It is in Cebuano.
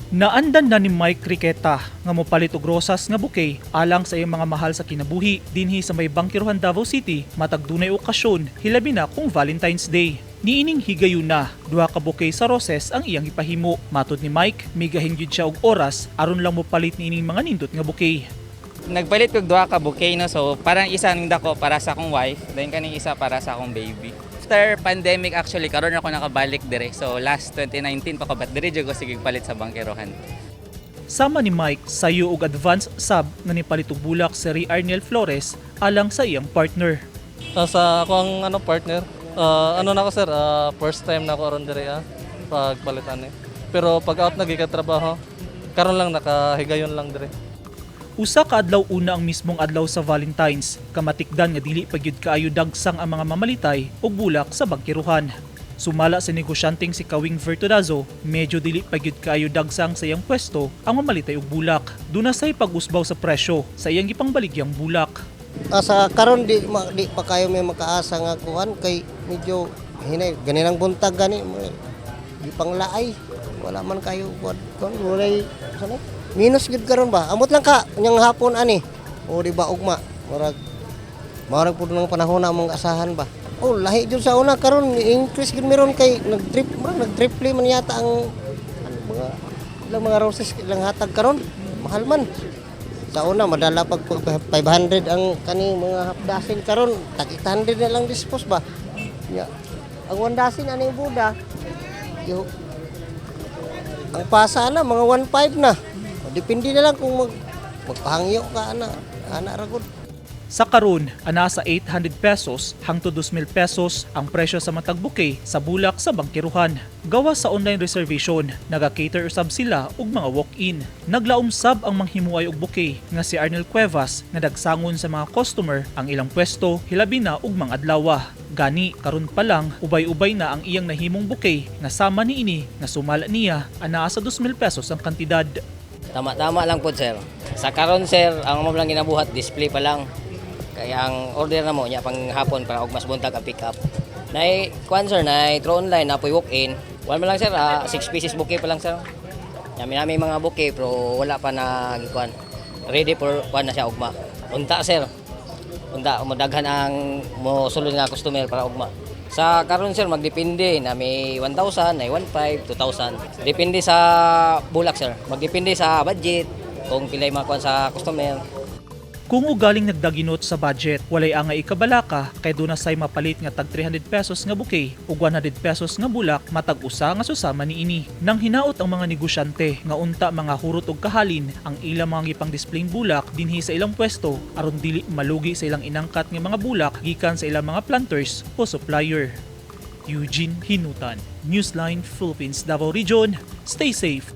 Naandan na ni Mike Riqueta nga mopalit og rosas nga bouquet alang sa iyang mga mahal sa kinabuhi dinhi sa may Bangkerohan, Davao City, matag dunay okasyon, hilabi na kung Valentine's Day. Niining higayuna, duha ka bouquet sa roses ang iyang ipahimo. Matod ni Mike, migahin gyud siya og oras aron lang mopalit niining mga nindot nga bouquet. Nagpalit kog duha ka bouquet, no, so parang isa ning dako para sa akong wife, then kaning isa para sa akong baby. After pandemic actually, karon ako nakabalik dire. So last 2019 pa ko, but dire jud ko sige palit sa Bangkerohan. Sama ni Mike, sayo og advance sab nga nipalit og bulak si Ray Arnel Flores alang sa iyang partner. Sa ako ang ano partner, ano na ako, sir, first time na ako aron dire pagpalitan eh. Pero pag out na gikan trabaho, karon lang nakahigayon lang dire. Usa ka adlaw una ang mismong adlaw sa Valentine's, kamatikdan nga dili pa gyud kaayo dagsang ang mga mamalitay og bulak sa bangkerohan. Sumala sa negosyanteng si Kawing Vertudazo, medyo dili pa gyud kaayo dagsang sa iyang pwesto ang mamalitay og bulak. Duna say pag-usbaw sa presyo sa iyang gipangbaligyang bulak. Sa karon di pa kayo may makaasa nga kuan kay medyo hinay ganinang buntag gani di panglaay, wala man kayo kuan kuan, walay sana minus gud karon ba. Amot lang ka unyang hapon ani o di ba ugma, murag murag pud ng panahon na among asahan ba. Oh, lahi jud sa una. Karon increase gud meron kay nag-trip, murag nag-triple man yata ang ano, mga ilang mga roses ilang hatag karon, mahal man. Sa una madala pag 500 ang kani mga half dozen, karon tag 800 na lang dispose ba ya. Ang one dozen ani buda yo, ang pasa na mga 1.5 na. O, depende na lang kung magpahangyo ka ana ana ra gud. Sa karon, ana sa 800 pesos hangtod 2,000 pesos ang presyo sa matag bouquet sa bulak sa bangkerohan. Gawas sa online reservation, naga-cater usab sila og mga walk-in. Naglaom sab ang manghimuay og bouquet nga si Arnel Cuevas nga dagsangon sa mga customer ang ilang pwesto, hilabi na og mga adlawa. Gani karon pa lang, ubay-ubay na ang iyang nahimong bouquet nga sama niini nga sumala niya anaa sa 2,000 pesos ang kantidad. Tama-tama lang po, sir. Sa karon, sir, ang amo lang ginabuhat, display pa lang. Kaya ang order na mo niya pang hapon para og mas buntag ang pick up. Nay kuan, sir, nay through online na po'y walk-in. Wala man lang, sir, 6 pieces bouquet pa lang, sir. Nami nami mga bouquet pero wala pa na kuan. Ready for kuan na siya ugma. Unta, sir. Unta modaghan ang mo sulod nga customer para ugma. Sa karon, sir, magdepende na may 1,000, nay 1,500, 2,000. Depende sa bulak, sir. Magdepende sa budget kung pilay makuan sa customer. Kung ugaling nagdaginot sa budget, walay angay ikabalaka kay duna say mapalit nga tag 300 pesos nga bouquet ug 100 pesos nga bulak matag usa nga susama niini. Nang hinaot ang mga negosyante nga unta mga hurot og kahalin ang ilang mga gipang displaying bulak dinhi sa ilang pwesto aron dili malugi sa ilang inangkat nga mga bulak gikan sa ilang mga planters o supplier. Eugene Hinutan, Newsline Philippines, Davao Region. Stay safe.